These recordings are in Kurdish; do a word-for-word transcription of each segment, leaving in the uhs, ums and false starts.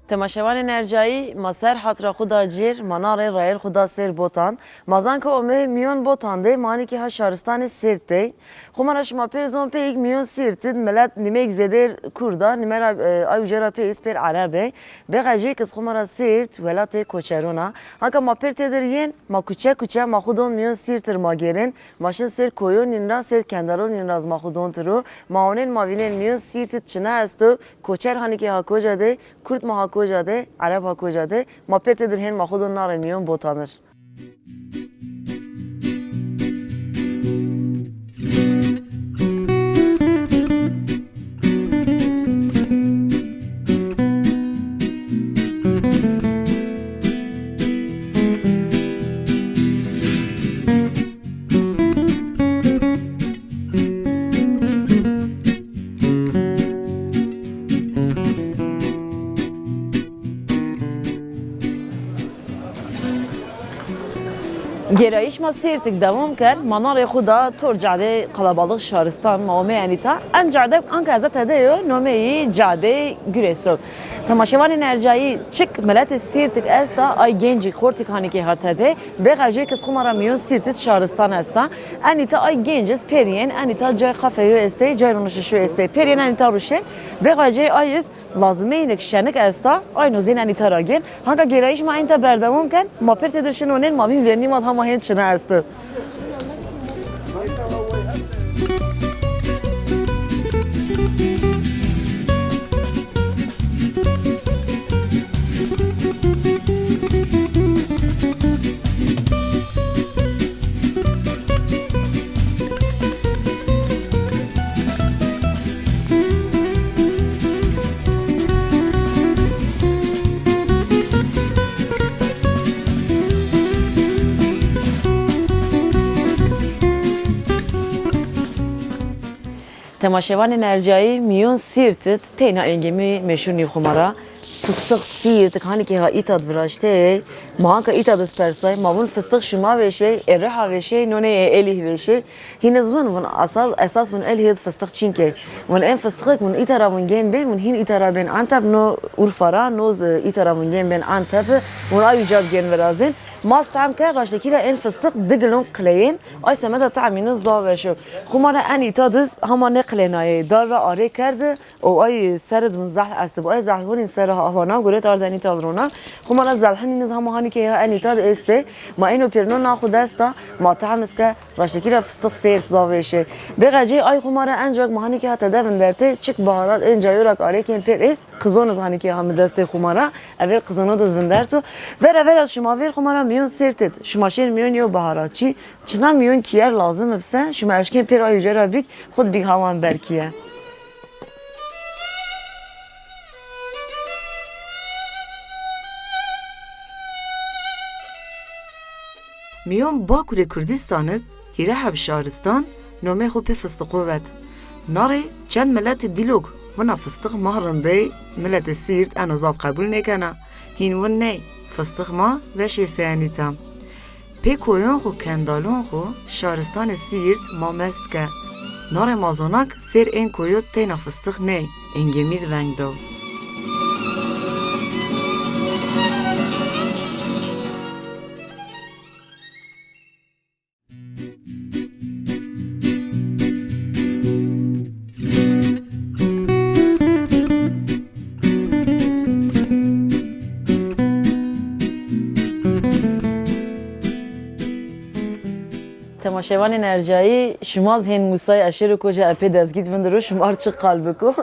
Temaşevanên ercayî, ma ser hatra xwe da cêr, ma narê rayên xwe da sêr Botan. Ma zan ke ome miyon Botan de, ma hanekî ha şaristanê Sêrt de. Xwe ma ra şima pêr zon pêyîk miyon Sêrt id, milet nimeyk zêdê Kurd a, nime ra, e, ay uca ra pêyîz pêr Ereb e. Bêxecê kes xwe ma ra Sêrt, welatê koçeron a. Hanka ma pêr têdir yên, ma kuçe kuçe ma xwe don miyon Sêrt ir ma gêrin. Ma şin sêr koyonîn ra, sêr kendaronîn ra zî ma xwe don tiro. Ma onên ma vînên miyon Sêrt id çina esto, koçer hanekî ha koca de, Kurd ma ha koca de, Ereb ha koca de, ma pê têdir hên ma xwe don narê miyon Botanir. Gêrayîş ma sêrtik dewam ken, ma narê xwe da tor cadê qalabalix şaristan, ma omê enîta. En cadek anka ez tede yo, nomê yî cadê Gurêso. Temaşevanên ercayî, çik miletê sêrtik esta, ay gencî xortik hanîkê ha tede. Bêxecê kes xwe ma ra miyon sîrtit şaristan esta. Enîta ay genc iz pêriyên, enîta cay qafeyo estê, cay ronişişo estê. Pêriyên enîta ruşên. Bêxecê ay iz lazimeynek şenik esta, ay nozên enîta ra gên. Hanka gêrayîş ma enîta berdewam ken, ma pêr têdir şin onên ma bîn vernî ma hama hên çina esto. Temaşevanên ercayî, miyon Sîrt id teyna engemî meşûr nî xwe ma ra. Fistix Sîrt, hanîkê ha îtad viraştê, ma hanka îtad iz persay, ma vun fistix şima vêşey, ê Riha vêşey, nonê ê Êlih vêşey. Hîn iz vun, vun asal, esas vun Êlih id fistix çînkey. Vun en fistixik vun îta ra vun gên bên, vun hîn îta ra bên Antep, no Urfa ra, no zi îta ra vun gên bên Antep, vun ay ucad gên virazên. Ma stem ke raştekî ra en fistix digilon qileyên, ay semeda tamîn iz zaf weş o. Xwe ma ra en îtad iz hama nê qilenayê, dar ra arê kerdi, û ay ser id vun zehl estib. Ay zehl vun în ser ha hava na guret arde en îtad rona. Xwe ma ra zelhinîn iz hama hanîkê ha en îtad estê. Ma êno pêrno na xwe desta, ma tehm iz ke raştekî ra fistix Sêrt zaf vêşê. Bêxecê ay xwe ma ra encak ma hanîkê ha tede vindertê, çik baharat en cayo ra arêkên pêr est, qizon iz hanîkê ha mi destê xwe ma ra. Ev êr qizonod iz vinderto. Vera vera şima vêr xwe ma ra miyon Sêrt id. Şima şêr miyon yo baharatçî. Çina miyon kiyer lazim bise, şima eşkên pêr ay uca ra bîk, xwe di bîk hawan berkiye. Miyon Bakurê Kurdistan id hîre heb şaristan nomê xwe pê fistixo vet. Narê çend miletê dîlok vuna fistix mah rindey miletê Sîrt eno zaf qebûl nêkena. Hîn vun ney, fistix ma veşê seyenîta. Pê koyon xwe, kendalon xwe, şaristanê Sîrt ma mest ke. Narê ma zonak sêr ên koyo teyna fistix ney, ên gemî zi veng do. Temaşevanên ercayî, şima zî hên Mûsayê Eşêro Koca epê dezgît vindiro, şima r çi qal biko.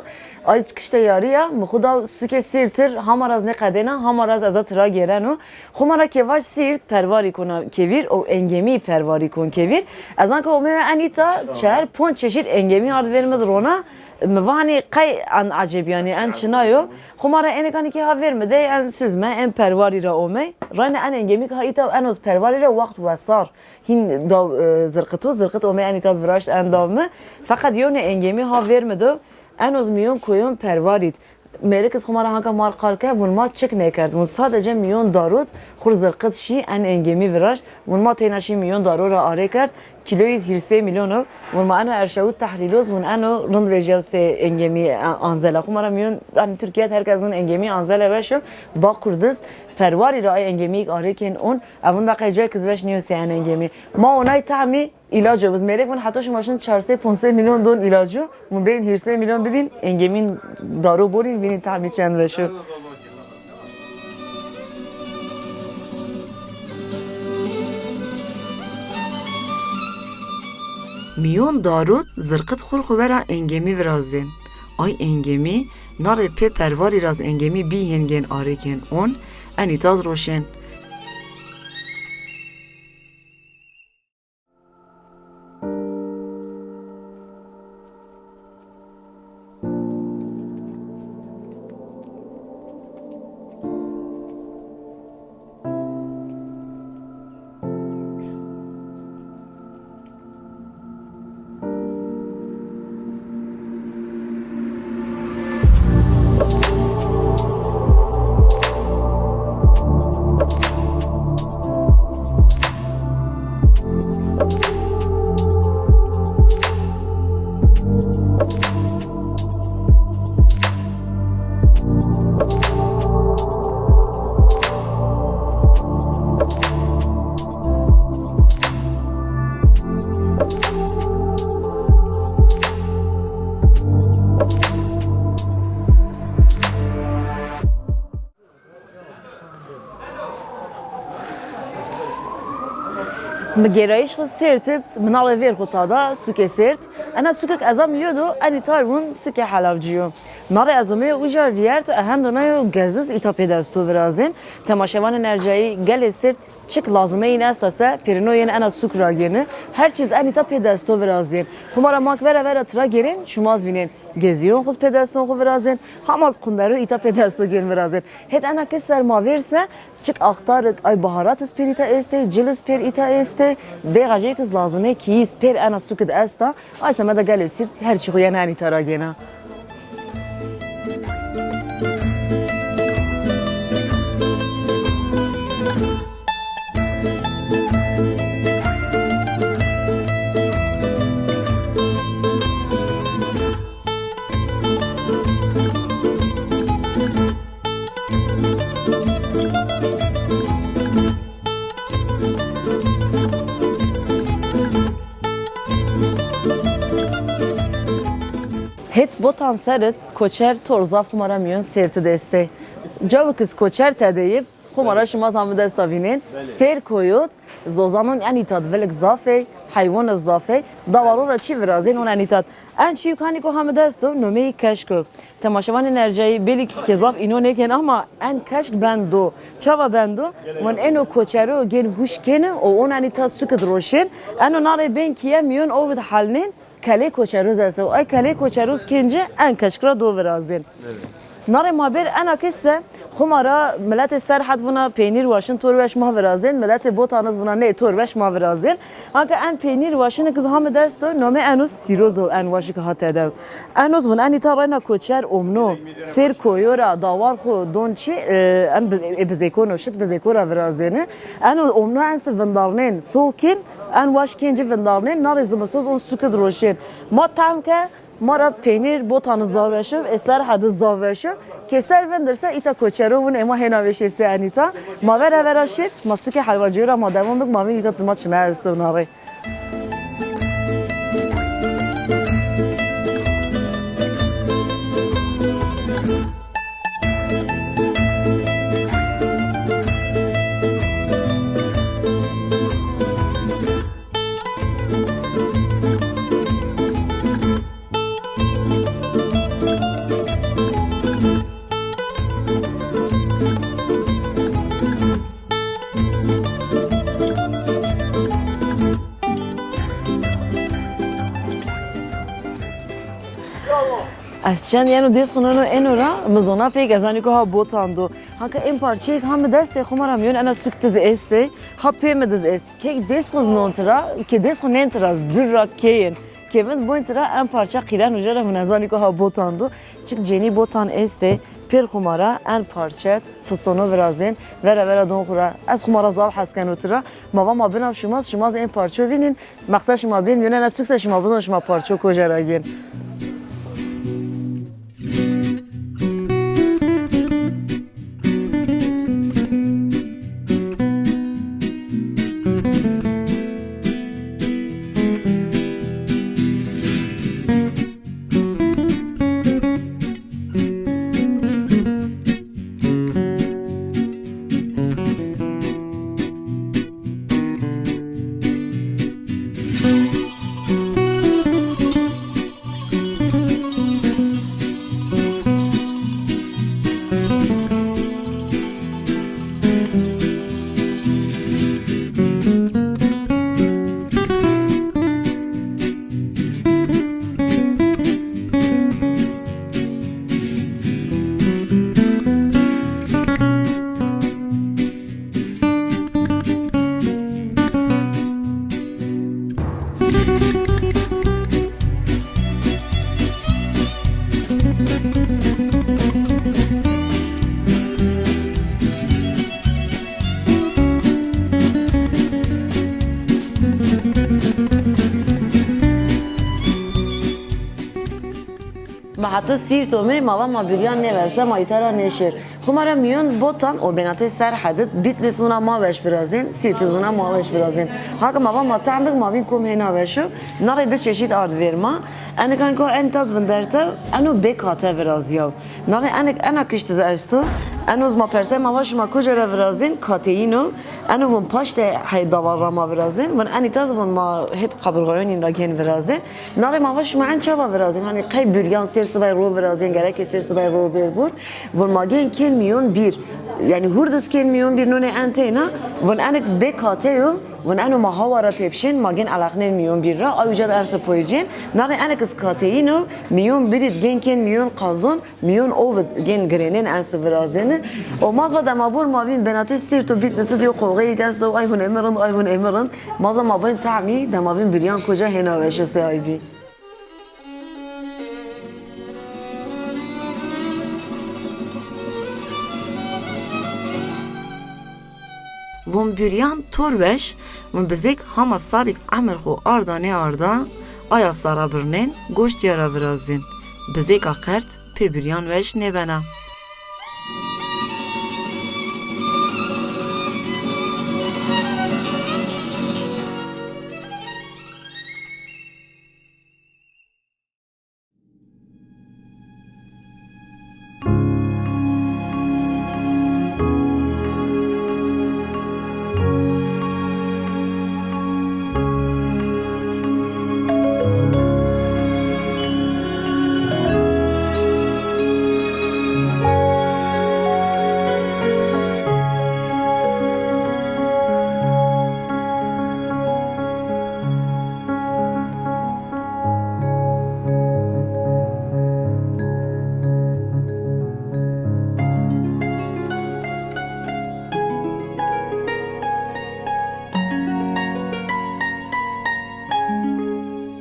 Ay çi kişte yarî ya, mi xwe da sûkê Sîrtir, hama raz nêqedêna, hama raz eza tira gêreno. Xwe ma ra kêvaş Sîrt pervarî kona kevîr û engemî pervarî kon kevîr. Ez anka omê en îta çer ponc çeşît engemî ard vêr mi di rona. Mi vanî qey en ecêb, yanî en çina yo. Xwe ma ra ênek anî kê ha vêr mi dey en süzme, en pervarî ra omey. Rayne en engemî ki ha îta en oz pervarî ra wext wesar. Hîn daw, e, zirqito, zirqit omey en îta viraşt en daw mi. Feqet yonê engemî ha vêr mi do. En oz miyon koyon pervarît. Mêrik iz xwe ma ra hanka mar qal ke, vun ma çik nêkerd. Vun sadece miyon darot xur zirqit şî en engemî viraşt. Vun ma teyna şî miyon daro ra arê kerd. Kîloyî hîrsê milyon o. Vun ma eno erşawit tehlîloz, vun eno rind vêjiya sê engemî, e, anzela. Xwe ma ra miyon, yani Tirkiye herkes vun engemî anzele weş o. Ba Kurdiz perwarî ra ay engemî arê kên on. Evun da qey cek iz weş niyo sê en engemî. Ma onay tahmî İlaco, biz mêrek min heta şima şin çar sê ponc sê milyon don ilaco, min bêrin hîrsê milyon bidin, engemîn daro borîn, vînî tahmî çend veşo. Miyon darot zirqit xur xu vera engemî virazên. Ay engemî, narê pê pervarî raz engemî bî hêngên arêkên on, enî taz roşên. Mi gêrayîş xwe Sêrt it, mi navê vêr xwe tada sûkê Sêrt. Ena sûkek ez a mi yo do, enî tar vûn sûkê Helavcî yo. Narê ez ome yo uca viyert û ehem donayo geziz îta pê desto virazên. Temaşevanên ercayî gelê Sêrt çik lazimeyên esta se pêrino yên ena sûk ragêni. Her çîz enî ta pê desto virazên. Huma ra mak vera vera tira gêrên, şumaz vînên. Geziyon xuz pê deston xu virazên, hamaz qundero îta pê desto gên virazên. Hêt ena kis ser ma vêr se, çik axtarik, ay baharat iz pêr îta êstê, cil iz pêr îta êstê, bêga jê kis lazimê kiyîz pêr ena sukid esta, ay semeda gelê Sîrt her çi xu yena enî tera gêna. Hêt botan serit koçer tor zaf xumara miyon sêrti destê. Cawik iz koçer tedeyib, xumara şima zan bi desta vînên. Belê. Sêr koyot, zozanon enî tat vilik zafê, heywan zafê, dawaro ra çi virazên on enî tat. En çî yukanî ku hami desto, nomeyî keşko. Temaşevanên ercayî belî ke zaf îno nêkên ama en keşk bendo. Çava bendo? Wan eno koçero gên hûş kêne û on enî ta sukid roşên. Eno narê bên kiye miyon o vid halnên kelê koçeroz esto. Ay kelê koçeroz kênci en keşk ra do virazên. Narê ma bêr ena kisse, xumara miletê Serhed vuna peynîr waşin tor weş ma virazên, miletê Botaniz vuna nê tor weş ma virazên. Hanka en peynîr waşin kiz hami desto, nome enus sîrozo en waşik ha tedew. Enos vun enî ta reyna koçer omno, sêr koyora, dawar xo, don çi, e, en bi-, e, bizêkono, şit bizêkora virazêne. Eno omno en si vindarnên, solkên, en waş kênci vindarnên, narê zimistoz on sukid roşên. Ma tam ke, ma ra peynîr botanı zaveşiv, e, Serhedi zaveşiv. Ke ser vindirse îta koçero vun, ema hêna veşê se enîta. Ma vera vera şit, ma sukê helvaciyora ma devam bik, ma vin îta dima çime esto narê. Ez çend yeno dês xwe neno êno ra, mi zona pêk ez anî ku ha botando. Hanka ên parçeyek ha mi destê xwe ma ra miyon ena suk tiz êstê, ha pê mi diz êst. Kek dês xwe non tira, ke dês xwe nên tira, dûr ra kêyin. Ke vind boyn tira, en parça qîren û jere min ez anî ku ha botando. Çik cênî botan êstê, pêr xumara en parçet, fistono virazên, vera vera don xura. Ez xumara zaf hes keno tira. Ma va ma binav şumaz, şumaz en parço vînin. Mexse şima bên, yone ne sukse şima bizon şima parço kocera gên. Ma heta Sîrto me, ma va ma bûryan nêverse, ma îtara nêşêr. Xumara miyon botan û benatê Serhedit, Bîtlis wina ma weş virazên, Sîrtiz wina ma weş virazên. Haka ma va ma tehm bik, ma vîn kom hêna weş o. Narê di çeşît ard vêr ma. Enikan ku en tat vindertev, eno bê kate viraziyav. Narê enik ena kiştiz esto. Eno zma perse ma va şima kucera virazên, kateyîno. Eno vun paşte hey davar ra ma virazên. Vun enî taz vun ma hêt qabirxoyonîn ra gên virazên. Narê ma va şima en çava virazên? Hani qey bûryan sêr sibay ro virazên, gereke sêr sibay ro bêr bûr. Vun ma gên kên miyon bîr. Yani hurdiz kên miyon bîr nonê en teyna. Vun enik bê kate yo. Vun eno ma hawara tepşên, ma gên eleqnên miyon bîr ra. Ay uca da en sipoyicên. Narê enik iz kateyîno, miyon bîrîd gên kên miyon qazon. Miyon ov id gên girênên en si virazêne. O maz va dema bor ma vîn benatê Sîrt û Bîtlis id yo qolxeyî kes do, ay hûn ê min rind, ay hûn ê min rind. Maz va ma vîn tamî dema vîn bûryan kuca hêna weş e sê ay bî. Vûn bûryan tor weş, vûn bizêk hama salîk emir xo arda nêarda, aya sara birnên, goştiya ra virazên. Bizêka qert pê bûryan weş nêbena.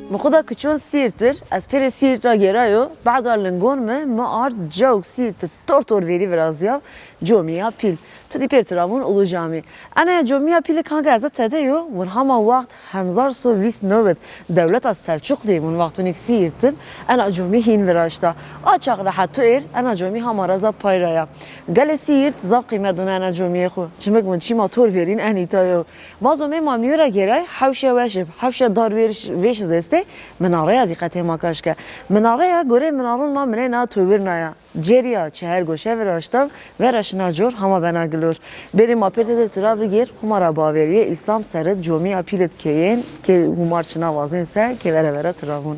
Min xwe da kiçon Sîrtir, ez pêrê Sîrt ra gêrayo, bada lingon mi, mi ard cawk Sîrtir tor tor vêrî viraziya, comiya pîl. Tu dî pêr tiravûn Ulu Camî. Ena comiya pîlê kanka ez tede yo, win hama waxt hemzar so vîst newid dewleta Selçuqlî win wextunîk Sîrtir, ena comî hîn viraşta. A çax rehet tu êr, ena comî hama reza pay ra ya. Gelê Sîrt zaf qîmet dona ena comiyê xwe. Çimik win çîma tor vêrîn enî ta yo. Vazo me ma miyora geray hewşe weş ib, hewşe dar vêş, vêş zeste, minareya dîqetê ma kaş ke. Minareya gorê minaron ma minê na towirna ya. Cêriya çeher goşe viraştav, vera şina cor hama bena gilor. Bêrê ma pê tê tira bigêr, xumara baveriyê Îslam serit comiya pîlit keyên, kê hûmar çina wazên se, kê vere vere tiravûn.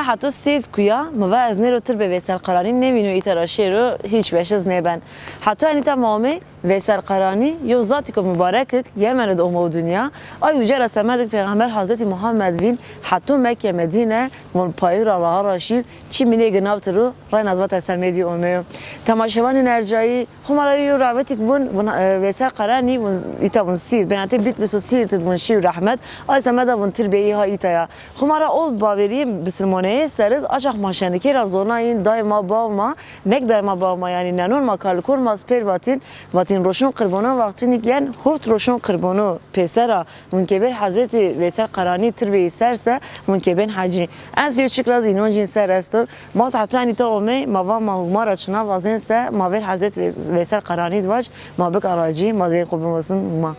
Heto Sîrt kuya, mi va ez nêro tirbê Veysel Qaranî nêvîno îta ra şêro hîç beşiz nêben. Heto enîta ma omê, Veysel Qaranî, yo zatîko mubarekik, Yemenid omo dinya, ay uca ra semedik Pêxember Hazretî Muhammed vîn, heto Mekke Medîne, vun payû ra raha ra şîv, çi mînê ginav tiro, rayna ez va te semedî omeyo. Temaşevanên ercayî, xumara yo ravetik vun, vun, e, Veysel Qaranî, vun îta vun Sîrt, benatê Bitlis û Sîrt id vun şîv rehmet, ay semeda vun tirbê îha îta ya. Xumara ol bawerî bisilmoneyê seriz, aşax ma şenikê ra zonayîn dayê ma bav ma, nek dayê ma bav ma, yanî nenon ma kalikon ma spêr vatîn, vatîn roşon qirbono, wextînîk yen hûft roşon qirbono pêser a, vun kê bên Hezretî Veysel Qaranî tirbê î ser se, vun kê bên hecî. Ez yo çik ra zî înon jîn ser esto. Baz heto enîta omey, ma va ma hûma ra çina vazên se, ma vêr Hezret Ve-, Veysel Qaranî di vac, ma bik aracî, ma vêr xwe bimosin hûma.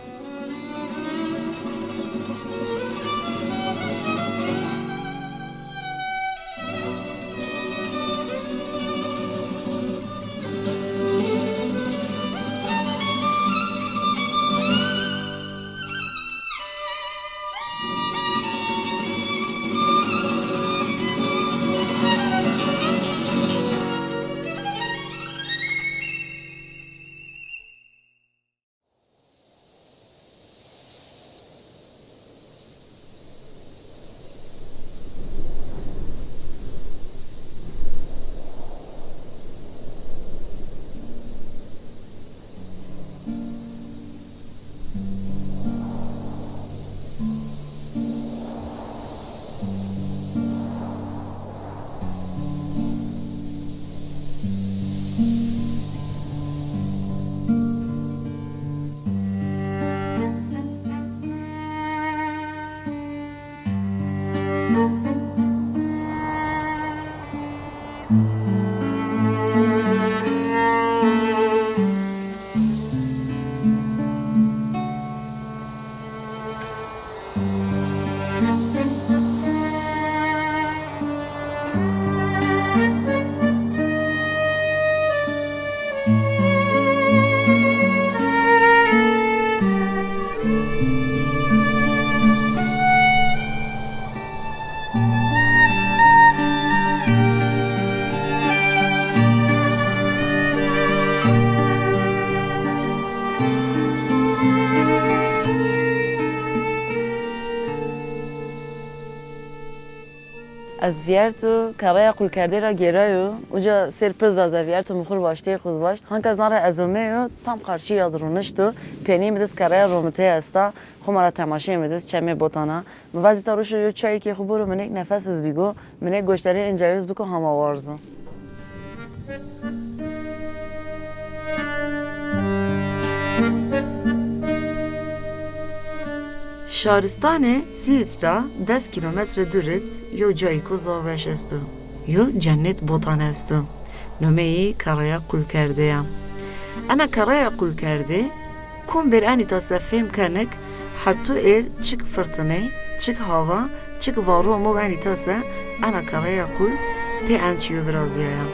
Ez viyerto kerreya qulkerdê ra gêrayo, uca sêr pir da ez viyerto mixur vaştê xuz vaşt. Hanka ez nare ez omeyo, tam qarşî ya di ronişto, pênî mi dist kerreya romite esta, xumara temaşê mi dist çemê botana. Mi va zî ta ruşo yo çayîkê xu boro, mi nêk nefes iz bîgo, mi nêk goştarê încayoz biko hama warzo. Şaristanê Sîrt ra des kîlometre dûr id yo cayîko zaf weş esto. Yo cennet botan esto. Nomeyî Kerreya Qulkerdê ya. Ena Kerreya Qulkerdê, kom bêr enîta se fêm kenik, heto êr çik firtinê, çik hava, çik varo mo enîta se, ena Kerreya Qul pê ençiyo viraziyaya.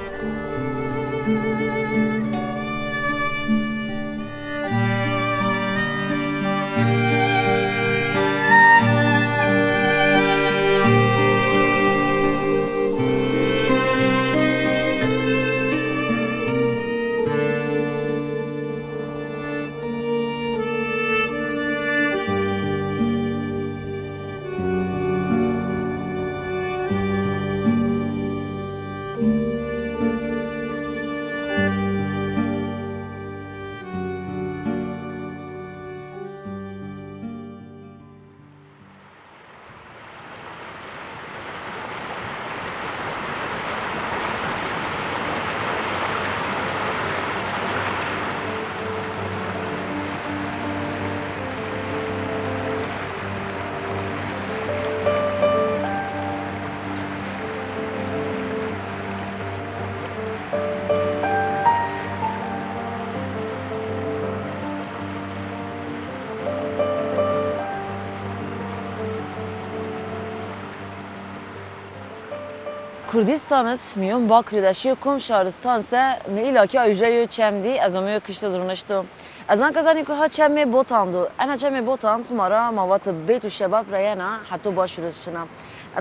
Kurdistan id, miyon Bakurî de şiyo kom şaristan se, mi îlakî a uca yo çem dî, ez omeyo kişt id rûnişto. Ez anka zanî ku ha çemê Botan do. Ena çemê Botan xumara ma vat bêt û şebab re yena, heto Başûr id şina.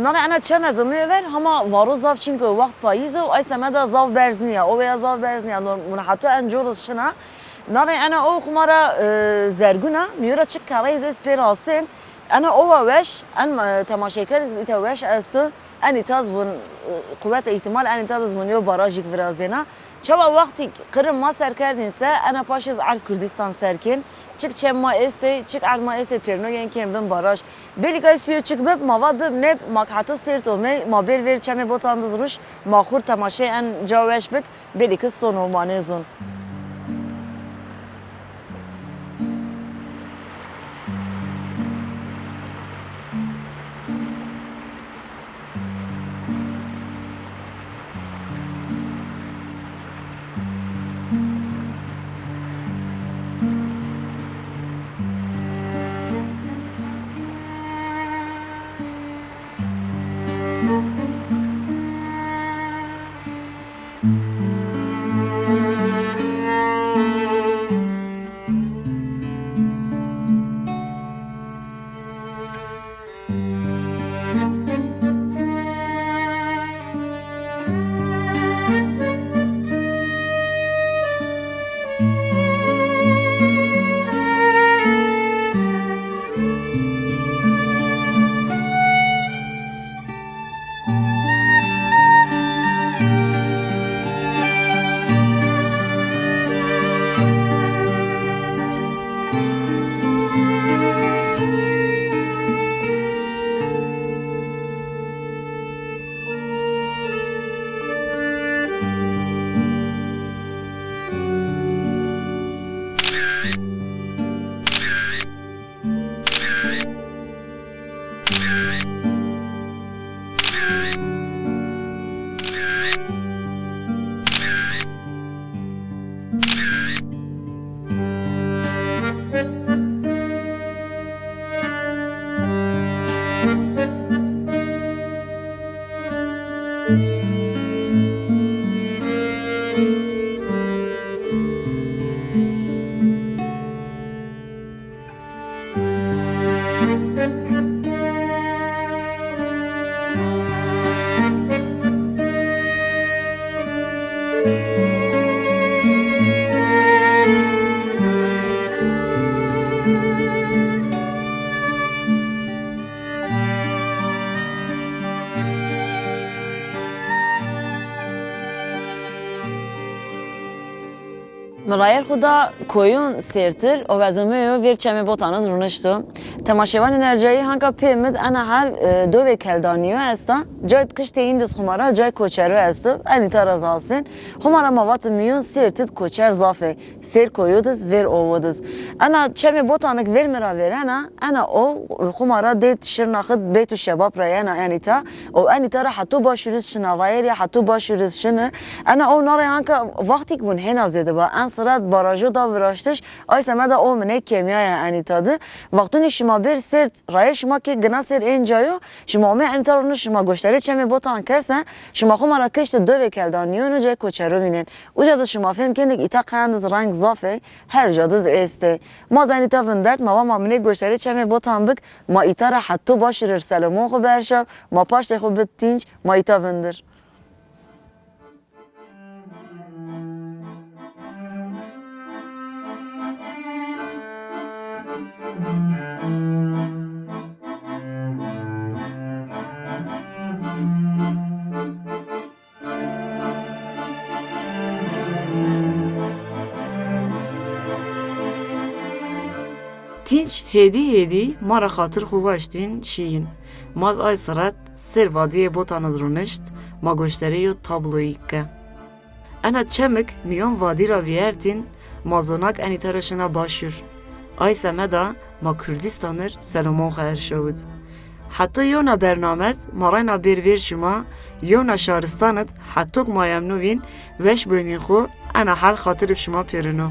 Nare ena çem ez û me ver hema varo zaf çinko wext payîz o, ay semeda zaf berz niya, o veya zaf berz niya, norm-, mun hato en coros şina. Nare ena o xumara, e, zerguna, miyora çik kereyz ez pê rasên. Ena ova weş, en, e, temaşeker îta weş esto, en îta zivun, e, quwete îhtimal en îta zivun yo barajik virazêna. Çawa wextî qirim ma serkerdîn se, ena paşê ez erd Kurdistan serkên. Çik çem ma êstê, çik erd ma êstê pêrno yên kêm bin baraj. Belî gay siyo çik bib, ma va bib neb, ma ki heto sêrt omey, ma bêr vêr çemê botan diz ruş, ma xur temaşê en ca weş bik, belî ki son o ma nêzon. Min rayêr xwe da koyon sêrtir û ez û me yo vêr çemê botanê rûnişto. Temaşevanên ercayî hanka pê min ena hal, e, dovê keldaniyo esta. Cay kiştê hîn diz xumara, cay koçero esto. Enî ta ra zasên. Xumara ma vatin miyon sêrtid koçer zaf ê. Sêr koyo diz, vêr ovo diz. Ena çemê botanik vêr mi ra vêrena, ena o xumara dê şirna xid bêt û şebap ra yena enî ta. O enî ta ra heto başûriz şina, rayêr ya heto başûriz şini. Ena o nare hanka vaxtîk bûn hêna zêde ba. En sirat barajo da viraştiş, ay semeda o minê kêmiyaya enî ta di. Vaxtunî şima bêr sêrt, rayêr şima kê gina sêr ên cayo, şima omê enî ta rûnişt şima goştarê çemê botan kese, şima xumara kişti dovê keldaniyon û cay koçero vînên. Uca di şima fêm kênik îta qeyandiz reng zaf ê, her ca diz êstê. Ma zenî ta vindert, ma va ma minê goştarê çemê botan bik, ma îta ra heto başûrir selomon xwe berşav, ma paştê xwe bid tînc, ma îta vindir. Tînç hêdî hêdî ma ra xatir xwe waştîn şîyin. Ma z ay siret sêr vadiyê botan id rûnişt, ma goşterê yo tabloyî ke. Ena çemik miyon vadî ra vîyertîn, ma zonak enî te re şina başûr. Ay semeda ma Kurdistan ir selomon xwe erşawit. Heto yewna bernamet ma rayna bêr vêr şima, yewna şaristan id hetok ma yemno vîn, weş boynîn xo, ena hal xatir bi şima pêrino.